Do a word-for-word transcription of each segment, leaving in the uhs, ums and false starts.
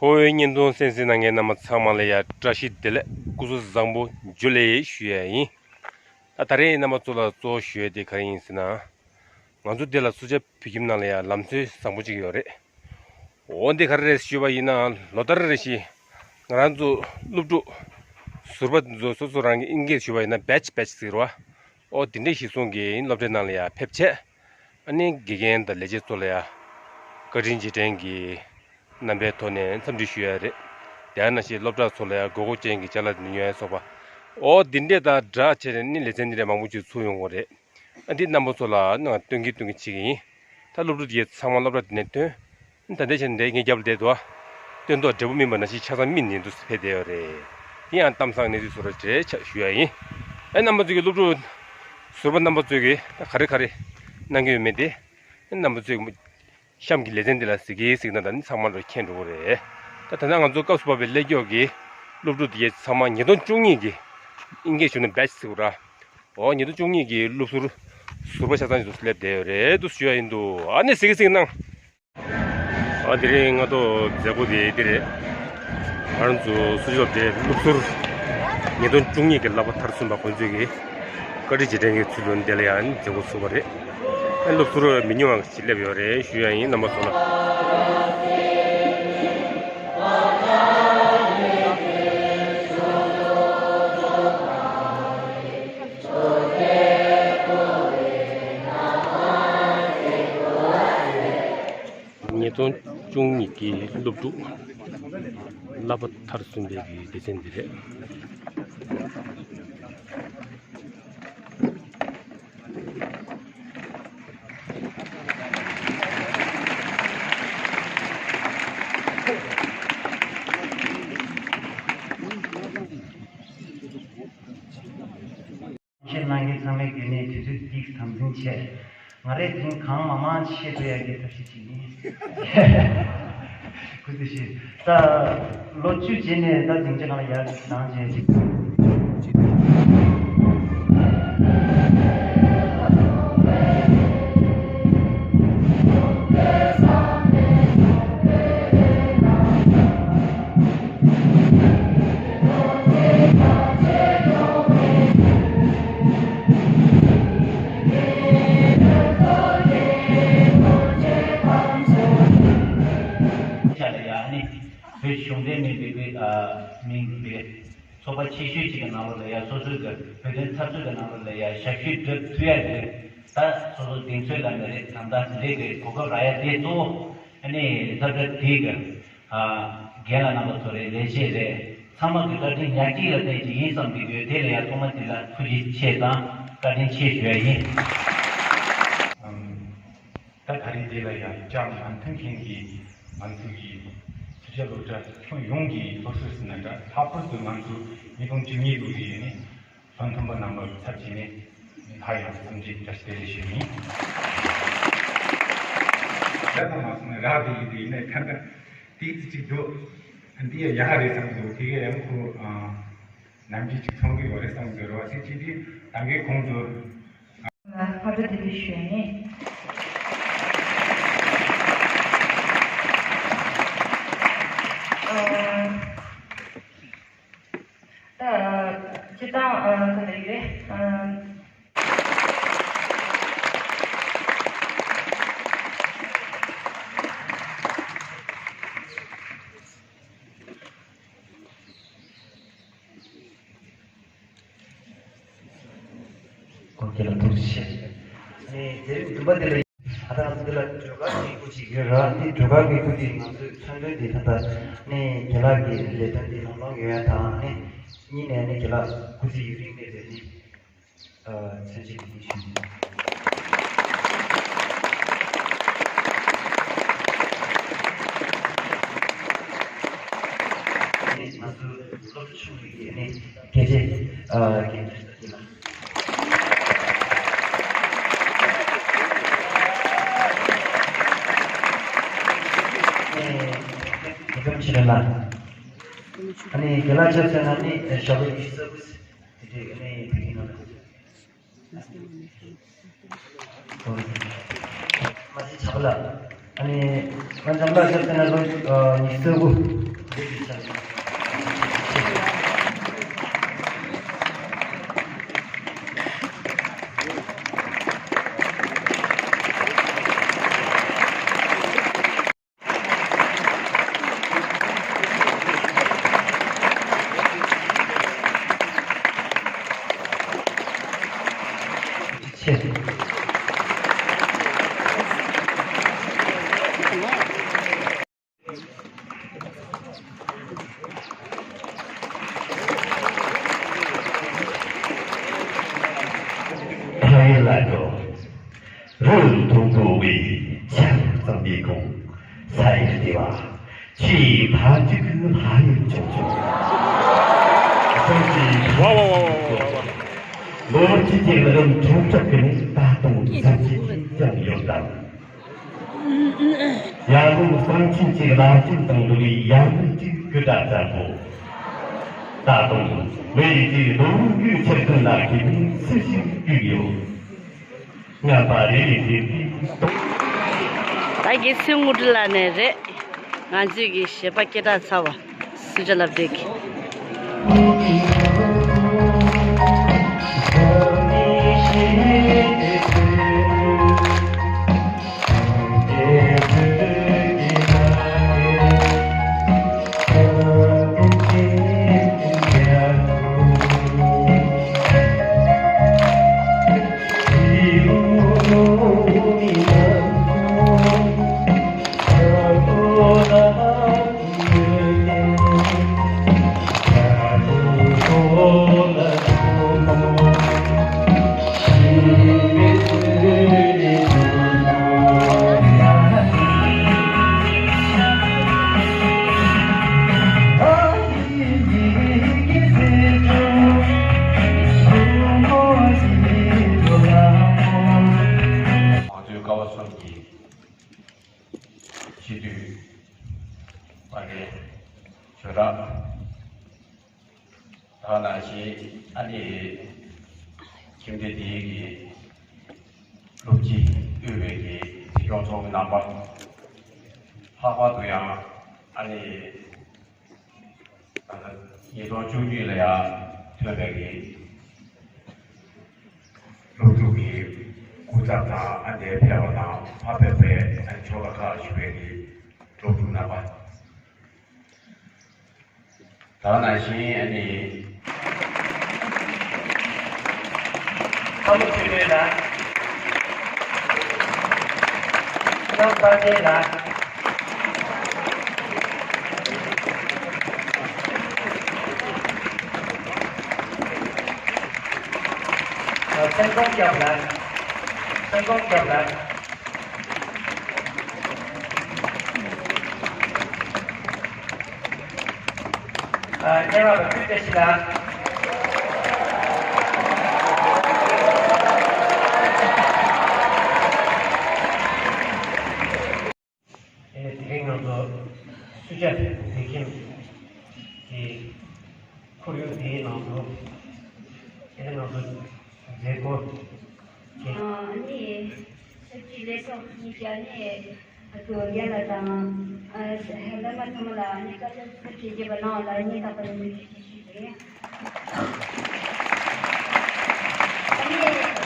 ཨོའི་བརྙན་ཐུང་གསན་གཟིགས་གནང་མཁན་རྣམ་པ་ཚང་མ་ལ་ཡ་བཀྲ་ཤིས་བདེ་ལེགས། སྐུ་གཟུགས་བཟང་པོ། ཇུ་ལེ་ཞུ་ཡ་ཡིན། ད་ད་རེས་རྣམ་པ་ཚོ་ལ་གཙོ་བོ་ཞུ་ཡ་དེ་ག་རེ་ཡིན་ཟེར་ན། ང་ཚོ་འདི་ལ་སུ་ཇཱ་བོད་ཁྱིམ་ནང་ལ་ཡ་ལམ་སྲོལ་བཟང་པོ་ཅིག་ཡོད་རེད། འོ་འདི་ག་རེ་རེད་ཞུས་པ་ཡིན་ན། ལོ་ལྟར་རེ་བཞིན་ང་རང་ཚོ་སློབ་ཕྲུག་ཟུར་པ་ཚོ་སོ་སོ་རང་གི་ཨིན་སྐད་ཞུས་པ་ཡིན་ན་བེ་ཆི་བེ་ཆི་ཟེར་བ། འོ་དེ་འདྲས་གཞི་བཟུང་གིས་སློབ་གྲྭའི་ནང་ལ་ཡ་ཕེབས་བྱས། ཨ་ནི་དགེ་རྒན་དང་ལས་བྱེད་ཚོ་ལ་ཡ་བཀའ་དྲིན་རྗེས་དྲན་གྱི་རྣམ་པའི་ཐོག་ནས་འཚམས་འདྲི་ཞུ་ཡ་རེད། དེ་ནང་བཞིན་སློབ་གྲྭ་ཚོ་ལ་ཡ་དགོས་མཁོ་ཅན་གྱི་ཅ་ལག་ཉོ་ཡ་སོགས་པ། འོ་འདི་འདྲས་དང་སྦྲགས་བྱས་ནས་ནི་ལེ་ཚན་འདི་འདྲས་མང་པོ་ཅིག་ཚུགས་ཡོང་གི་རེད། ཨ་འདི་རྣམ་པ་ཚོ་ལ་ནང་སྟོན་གྱི་སྟོན་གྱི་བྱེད་ཀྱི་ཡིན། ད་སློབ་ཕྲུག་དེ་ཚང་མ་སློབ་གྲྭ་དེ་ནས་ཐོན། ད་ལྟའི་ཆ་ནས་ངའི་རྒྱབ་ལ་བསྡད་འདུག་ཨ། སྟོན་ཐོག་འབྲས་བུ་སྨིན་པ་ནང་བཞིན་ཆ་ཚང་སྨིན་ནས་འདུག་ཕེབས་བསྡད་ཡོད་རེད། དེ་ཡང་གཏམ་བཟང་གནས་ཚུལ་བཟོ་འདྲ་གྲས་ཆ་ཞུ་ཡ་ཡིན། ཨེ་རྣམ་པ་ཚོ་གི་སློབ་ཕྲུག་ཟུར་པ་རྣམ་པ་ཚོས་གི་ད་ག་རེ་ག་རེ་གནང་གི་ཡོད་མེད་དེ། ཨེ་རྣམ་པ་ཚོས་གཤམ་གྱི་ལེ་ཚན་འདི་ལ་གཟིགས་གི་གཟིགས་ན་ད་ནི་ཚང་མ་ལ་མཁྱེན་འགྲོ་གི་རེད། ད་ད་ལྟ་ང་ཚོ་སྐབས་སུ་བབས་པའི་སླེབས་མགྱོགས་ཀྱི་སློབ་ཕྲུག་དེ་ཚང་མ་ཉིས་སྟོང་བཅུ་གཉིས་ཀྱི་ཨིན་སྐད་ཞུ་ན་བེ་ཆི་ཟེར་བ་ར། འོ་ཉིས་སྟོང་བཅུ་གཉིས་ཀྱི་སློབ་ཟུར་ཟུར་པ་ཆ་ཚང་ཞིག་ཏུ་སླེབས་བསྡད་ཡོད་རེད་འདུག་ཞུ་ཡ་ཡིན་འདུག་ཨ་ནི་གཟིགས་གི་གཟིགས་གནང་། ཨ་དེ་རིང་སྔ་དྲོ་མཛད་སྒོ་དེ་འདི་རེད། ང་རང་ཚོ་སུ་ཇཱ་སློབ་གྲྭའི་སློབ་ཟུར་ཉིས་སྟོང་བཅུ་གཉིས་ཀྱི་བསླབ་པ་མཐར་སོན་པ་ཁོང་ཚོས་ཀྱི་བཀའ་དྲིན་རྗེས་དྲན་གྱི་ཚུལ་དུ་འདི་ལ་ཡང་མཛད་སྒོ་ཚུགས་པ་རེད། ཨ་སློབ་ཟུར་མི་ཉུང་བ་ཞིག་སླེབས་ཡོད་རེད་ཞུ་ཡ་ཡིན་རྣམ་པ་ཚོ་ལ། ཉིས་སྟོང་བཅུ་གཉིས་ཀྱི་སློབ་ཕྲུག་བསླབ་པ་མཐར་སོན་པའི་གི་སྡེ་ཚན་འདི་རེད། ཆེད་གནང་མཁན་ཚང་མས་དགོས་ནས་དུས་ཚོད་ཏིག་དམ་འཛིན་བྱས། ང་རས་དེང་གང་མང་མང་བཤད་ཐུབ་ཡག་གི་ཐབས་ཤེས་བྱེད་ཀྱི་ཡིན། སྐུ་ཚེ་ཞུ། ད་ལོ་བཅུ་རྗེས་ནས་ད་སྡིངས་ཆ་སྒང་ལ་ཡར་ལངས་བྱས་ཅིག་ཆ་ལ་ཡ་ནི་བོད་གཞུང་འབྲེལ་མིན་པའི་བོད་ཨ་མིང་བོད་ཚོགས་པ་ཆེ་ཤོས་ཅིག་གི་ནང་ལོགས་ལ་ཡ་སོ་སོའི་གི་བོད་དོན་འཐབ་རྩོད་ཀྱི་ནང་ལོགས་ལ་ཡ་ཞབས་ཞུ་སྒྲུབ་ཐུབ་ཡ་གི་ད་སོ་སོ་གདེང་ཚོད་ལ་མི་རེད། ད་ལྟ་འདི་འདྲའི་གི་གོ་སྐབས་རག་ཡ་དེ་གཙོ་བོ་ཨ་ནི་སློབ་གྲྭ་དེའི་གི་ཨ་རྒན་ལགས་རྣམ་པ་ཚོ་རེད། ལས་བྱེད་རེད། ཚང་མ་གི་བཀའ་དྲིན་ཉག་གཅིག་ལ་བརྟེན་གྱི་ཡིན་བསམ་གྱི་ཡོད། དེ་ལ་ཡང་ཐོག་མ་དེ་ལ་ཐུགས་རྗེ་ཆེ་དང་བཀའ་དྲིན་ཆེ་ཞུ་ཡ་ཡིན། ད་ད་རེས་དེ་ལ་ཡང་བཅར་མ་ཐུབ་མཁན་གྱི་ང་ཚོ་ཡི་སུ་ཇཱ་སློབ་གྲྭ་ཁྱོན་ཡོངས་ཀྱི་སློབ་ཟུར་ཟེར་ན་འདྲ། ལྷག་པར་དུ་ང་ཚོ་ཉིས་སྟོང་བཅུ་གཉིས་ལོ་རེ་ནས་ལྷན་ཐུམ་པ་རྣམ་པ་ཚབ་བྱས་ནས་སླར་ཡང་འཚམས་འདྲི་བཀྲ་ཤིས་བདེ་ལེགས་ཞུ་ཡིན། ར་དང་མ་སོང་ན་རག་དེ་ཡིན་དེ་ཡིན་ནའི་ད་ལྟ་ཏིག་ཙི་ཅིག་འདུག་འདི་ཡ་ཡག་རེད་བསམ་འདུག་དེ་ག་ཡང་ཁོ་ནམ་རྒྱུན་ཅིག་ཚོང་གི་ཡོད་རེད་བསམ་འདུག་རོ་ཅིག་ཅིག་དེ་ད་གའི་གོང་དུ། ཕ་ཚོ་དེ་འདྲ་ཞུས་ནས། ད་སྤྱིར་བཏང་ག་འདྲ་ཡོད། ཁོང་ཁྱེད་ལ་ཐུགས་རྗེ་ཆེ། ནས་དེ་རིང་བདུན་པ་དེ་ལ་ཨ་ད་ང་ཚོ་འདི་ལ་སྒྲོལ་དཀར་གྱི་སྐུ་ཅིག་ཡོད་ར། ནི་སྒྲོལ་དཀར་གྱི་སྐུ་དེ་ང་ཚོས་མཚོན་དོན་དེ་ད་ལྟ་ནས་རྒན་ལགས་ཀྱི་ལས་དོན་དེ་ལམ་ལྷོང་ཡོང་ཡ་དང་ནི་གཉིས་ནས་ནི་རྒན་ལགས་སྐུ་ཚེ་ཡུན་རིང་གནས་པའི་ནི། མཚན་བྱེད་དེ་ཞུ། ང་ཚོ་སློབ་ཕྲུག་ཆུང་བའི་ནས་སྐད་ཆ་རྒན་འདྲ་ཞིག་ལ། ཨ་ནི་རྒན་ལགས་ཆབ་སྲིད་ན་ནི་ཞོགས་པ་ཉི་ཤུ་རྩ་དགུ་དེ་འདྲའི་ཨ་ནི་དེ་གི་ནང་ལ། མ་གཞི་བྱ་བ་ལ། ཨ་ནི་ང་འཇམ་ལགས་ཆབ་སྲིད་ན་ལོ་ཉི་ཤུ་རྩ་དགུ། ཕ་ཡུལ་ལ་འགྲོ། རི་མཐོན་པོ་བས་ཆར་གཙང་པའི་ཁོངས། ས་ཡི་ལྟེ་བ་ཆེས་ཕ་གཅིག་གི་ཕ་ཡུལ་ཆུང་ཆུང་། ཁོང་གི་ཝ་ཝ་ཝ་ཝ་ཝ། ལོ་རྒྱུས་ཀྱི་ལམ་ཁྲིམས་ཐག་གི་ནི་ད་དུང་གཟི་བརྗིད་ཀྱིས་བསྐྱངས་ཡོད་དམ། ཡར་ཀླུང་གསང་ཆེན་གྱི་བླ་ཆེན་དང་འདུ་བའི་ཡར་ཀླུང་གི་སྐུ་འདྲ་བཙན་པོ། ད་དུང་བོད་ཀྱི་ལོ་རྒྱུས་ཆེད་དོན་ལ་མཁས་པའི་སྲི་ཞུ་བསྐུལ་ཡོད། ངན་པ་རེ་རེ་བཞིན་དུ་གཏོང་། ད་དགེ་བསོད་དངོས་གྲུབ་ལགས་ནས་རེད། ང་ཚོས་ཀྱི་བཞེད་པ་སྐད་གྲགས་ཚ་བ་སུ་ཇ་ལབ་བདེ་གི། ང་ཚོའི་སྐལ་བ་གསུམ་གྱི་སྤྱི་འཐུས་དཔལ་ལྡན་ཆོས་གྲགས། ད་ག་ནང་བཞིན་ཨ་ནི་ཁྱིམ་སྡེ་འདིའི་གི་སློབ་སྤྱི་དབུས་པའི་གི་སྲིད་སྐྱོང་ཚོགས་མི་རྣམ་པ། ལྷག་པར་དུ་ཡང་ཨ་ནི་ཉིས་སྟོང་བཅུ་གཉིས་ལ་ཡང་ཐོན་པའི་གི་སློབ་ཕྲུག་གི་སྐུ་ཚབ་དང་ཨ་འདས་ཕེབས་པ་དང་ཕ་ཕེབས་པའི་ཨ་ནི་ཆོ་ག་ཁག་ཞུ་བའི་གི་སློབ་ཕྲུག་རྣམ་པ། ད་ག་ནང་བཞིན་ཨ་ནི། ཁམས་ཆེན་མོའི་ལ། ཁམས་པ་ཏའི་ལ། སེང་གོང་སྐྱབས་ལ། སེང་གོང་སྐྱབས་ལ། ཨ། སྙན་ངག་པ་ཀུན་བཀྲ་ཤིས་ལགས། ཨེ། དེ་རིང་ང་ཚོ་སུ་ཇ་ལྡེ་ཁྱིམ་གྱི་ཁོར་ཡུག་འདིའི་ནང་དུ་ཨེ་ང་ཚོ་མཛད་སྒོ་ཨ་ནི་ཆབ་སྲིད་ལས་ཐོག་གཉིས་ཀྱི་ཨ་ནི་ཨ་ཁུ་རྒན་ལགས་དང་ཨ་བླ་མ་ཚང་མ་ལ་ཨ་ནི་བཀའ་སློབ་ཐུགས་རྗེ་ཆེ་ཞུ་བ་གནང་བ་ལ་སྙིང་ཐག་པ་ནས་ཐུགས་རྗེ་ཆེ་ཞུ་ཞུ་ཡིན། ཨ་ནི་ཨ་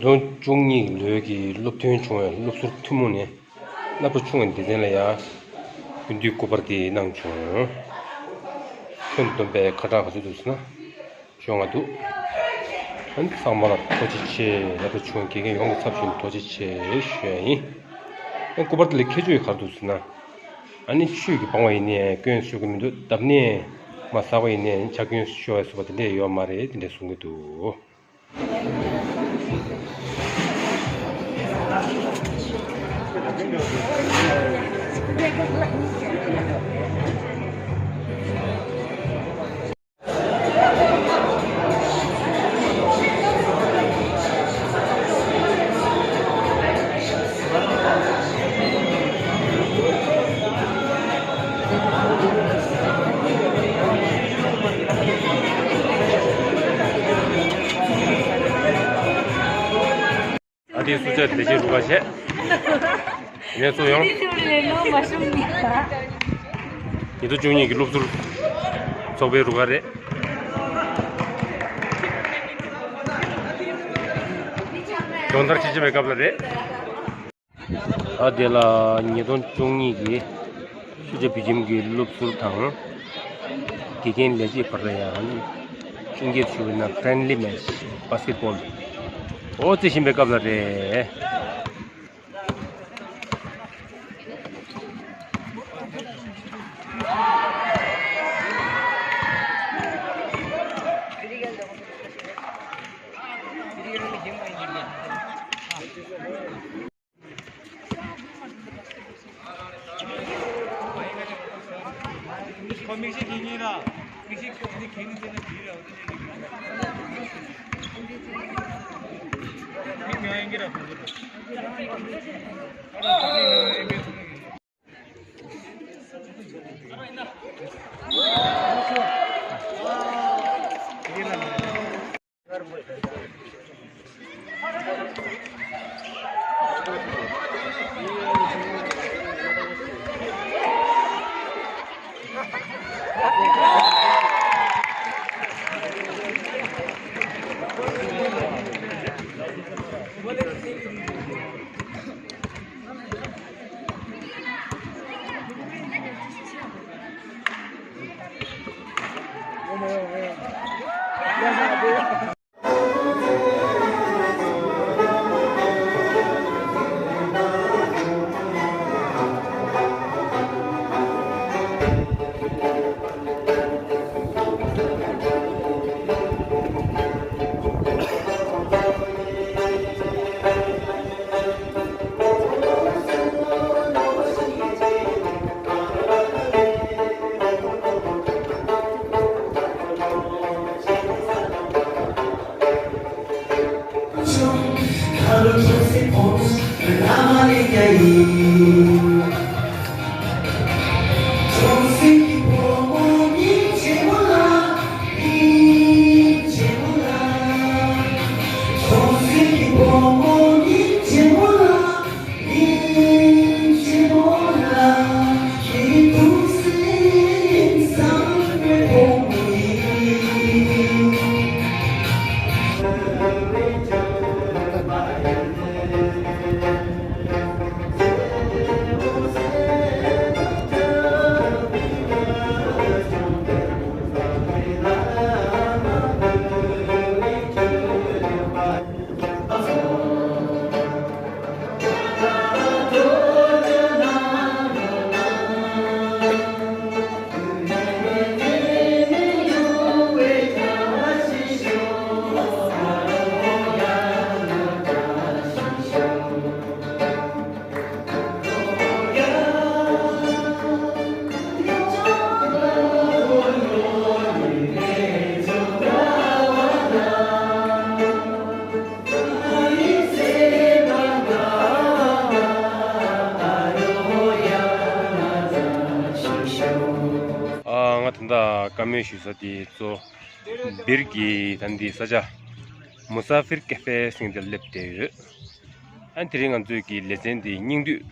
ཉིས་སྟོང་བཅུ་གཉིས་ལོའི་གི་སློབ་ཐོན་བྱུང་བའི་སློབ་ཟུར་ཐུན་མོང་ནས་སློབ་གྲྭ་ཆུང་བའི་སྡེ་ཚན་ལ་ཡང་སྐུ་མདུན་སྐུ་པར་དེ་གནང་བྱུང་། ཁྱོན་བསྡོམས་པའི་ཁ་གྲངས་ག་ཚོད་འདུག་ཟེར་ན། བཅོ་ལྔ་འདུག་ཨ་ནི་ཚང་མ་ལ་ཐུགས་རྗེ་ཆེ། སློབ་གྲྭ་ཆུང་དགེ་རྒན་ཡོངས་ཀྱི་ཚབ་ཞུས་ནས་ཐུགས་རྗེ་ཆེ་ཞུ་ཡ་ཡིན། ཨ་ནི་སྐུ་པར་དེ་ལ་ཁྱད་ཆོས་ག་རེ་འདུག་ཟེར་ན། ཨ་ནི་ཆོས་ཀྱི་བང་བ་ཡིན་ནའི་སྐྱོན་ཤོར་གི་མི་འདུག་བརྡབ་ནས་མར་ཟགས་པ་ཡིན་ནའི་ཆག་སྐྱོན་ཤོར་བའི་བཟོ་པ་དེ་འདྲ་ཡོད་མ་རེད། དེ་འདྲ་གསུང་གི་འདུག་ཨ་དེའི་སུ་ཆ་དེ་བཞིན་རུ་ཁ་བྱས། ངས་ཚོ་ཡོང་། ཉིས་སྟོང་བཅུ་གཉིས་ཀྱི་སློབ་ཟུར་ཚོགས་པའི་རུ་ཁ་རེད། སྦྱོང་བརྡར་བྱེད་བཞིན་པའི་སྐབས་ལ་རེད། ཨ་དེ་ལ་ཉིས་སྟོང་བཅུ་གཉིས་ཀྱི་ཤུལ་བཞག་བོད་ཁྱིམ་གྱི་སློབ་ཟུར་དང་དགེ་རྒན་ལས་བྱེད་བར་ལ་ཡང་གཅིག་གྱུར་ཞུ་བ་ན་friendly match basketball ཨོ་རྩེ་བཞིན་པའི་སྐབས་ལ་རེད། ཨ་ང་ད་ལྟ་བཀའ་མོལ་ཞུ་ས་དེ་གཙོ་སྦིར་གྱི་ད་འདི་ས་ཆ་མུ་ས་ཕིར་ཀེ་ཧྥེ་ཟེར་དེ་སླེབས་བསྡད་ཡོད། ཨ་དེ་རིང་ང་ཚོའི་གི་ལེ་ཚན་དེ་སྙིང་བསྡུས་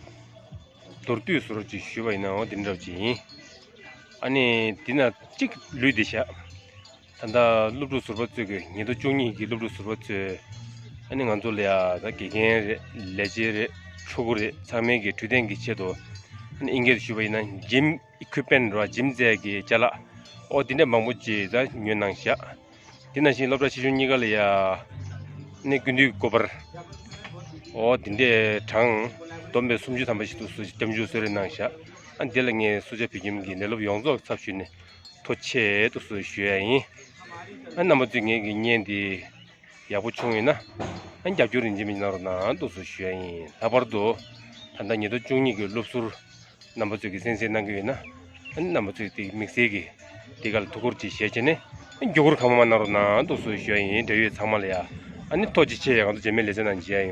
མདོར་བསྡུས་སོ་རོ་ཅིག་ཞུས་པ་ཡིན་ན་འོ་དེ་འདྲ་ཅིག་ཡིན། ཨ་ནི་དེ་ན་གཅིག་ལུས་བདེ་ཤག་ད་ལྟ་སློབ་ཕྲུག་ཟུར་པ་ཚོས་གི་ཉིས་སྟོང་བཅུ་གཉིས་ཀྱི་སློབ་ཕྲུག་ཟུར་པ་ཚོས་ ཨ་ནི་ང་ཚོ་ལ་ཡ་ད་དགེ་རྒན་རེད། ལས་བྱེད་རེད། ཕྲུ་གུ་རེད། ཚང་མའི་གི་འཕྲོད་བསྟེན་གྱི་ཆེད་དུ། ཨ་ནི་ཨིན་སྐད་དུ་ཞུས་པ་ཡིན་ན་gym equipment རེད་བ། gym རྫས་ཀྱི་ཅ་ལག་ཨོ་དེ་འདྲས་མང་པོ་ཅིག་ད་ཉོས་གནང་ཤག་དེ་ནང་བཞིན་སློབ་གྲྭ་ཆེ་ཆུང་གཉིས་ཀ་ལ་ཡ་ནི་སྐུ་མདུན་གྱི་སྐུ་པར་ཨོ་དེ་འདྲས་གྲངས་བསྡོམས་པས་སུམ་ཅུ་ཐམ་པ་ཞིག་འདུག་སེ་སྐྱབས་འཇུག་གསོལ་རས་གནང་ཤག་ཨ་དེ་ལ་ངས་གསོལ་ཇ་ཕུལ་མཁན་གྱི་ནད་སློབ་ཡོངས་རྫོགས་ཚབ་ཞུས་ནས་ཐུགས་རྗེ་ཆེ་འདུག་སེ་ཞུ་ཡ་ཡིན། ཨ་རྣམ་པ་ཚོས་ངེད་ཀྱི་བརྙན་འདི་ཡག་པོ་བྱུང་ཡོད་ན། ཨ་རྒྱབ་སྐྱོར་ཡིན་གཅིག་མིན་གཅིག་གནང་རོགས་གནང་འདུག་སེ་ཞུ་ཡ་ཡིན། ལྷག་པར་དུ་ད་ལྟ་ཉིས་སྟོང་བཅུ་གཉིས་ཀྱི་སློབ་ཟུར་རྣམ་པ་ཚོས་ཀྱི་གསན་གཟིགས་གནང་གི་ཡོད་ན། ཨ་ནི་རྣམ་པ་ཚོས་དེ་དམིགས་བསལ་གྱི་དེ་ག་ལ་ཐུགས་ཁུར་ཅིག་བཞེས་བྱས་ནས་ཨ་མགྱོགས་པོར་གང་མང་མང་གནང་རོགས་གནང་འདུག་སེ་ཞུ་ཡ་ཡིན། འབྲེལ་ཡོད་ཚང་མ་ལ་ཡ་ཨ་ནི་ཐུགས་རྗེ་ཆེ། ཡ་ང་ཚོ་རྗེས་མའི་ལེ་ཚན་ནང་མཇལ་ཡ་ཡིན།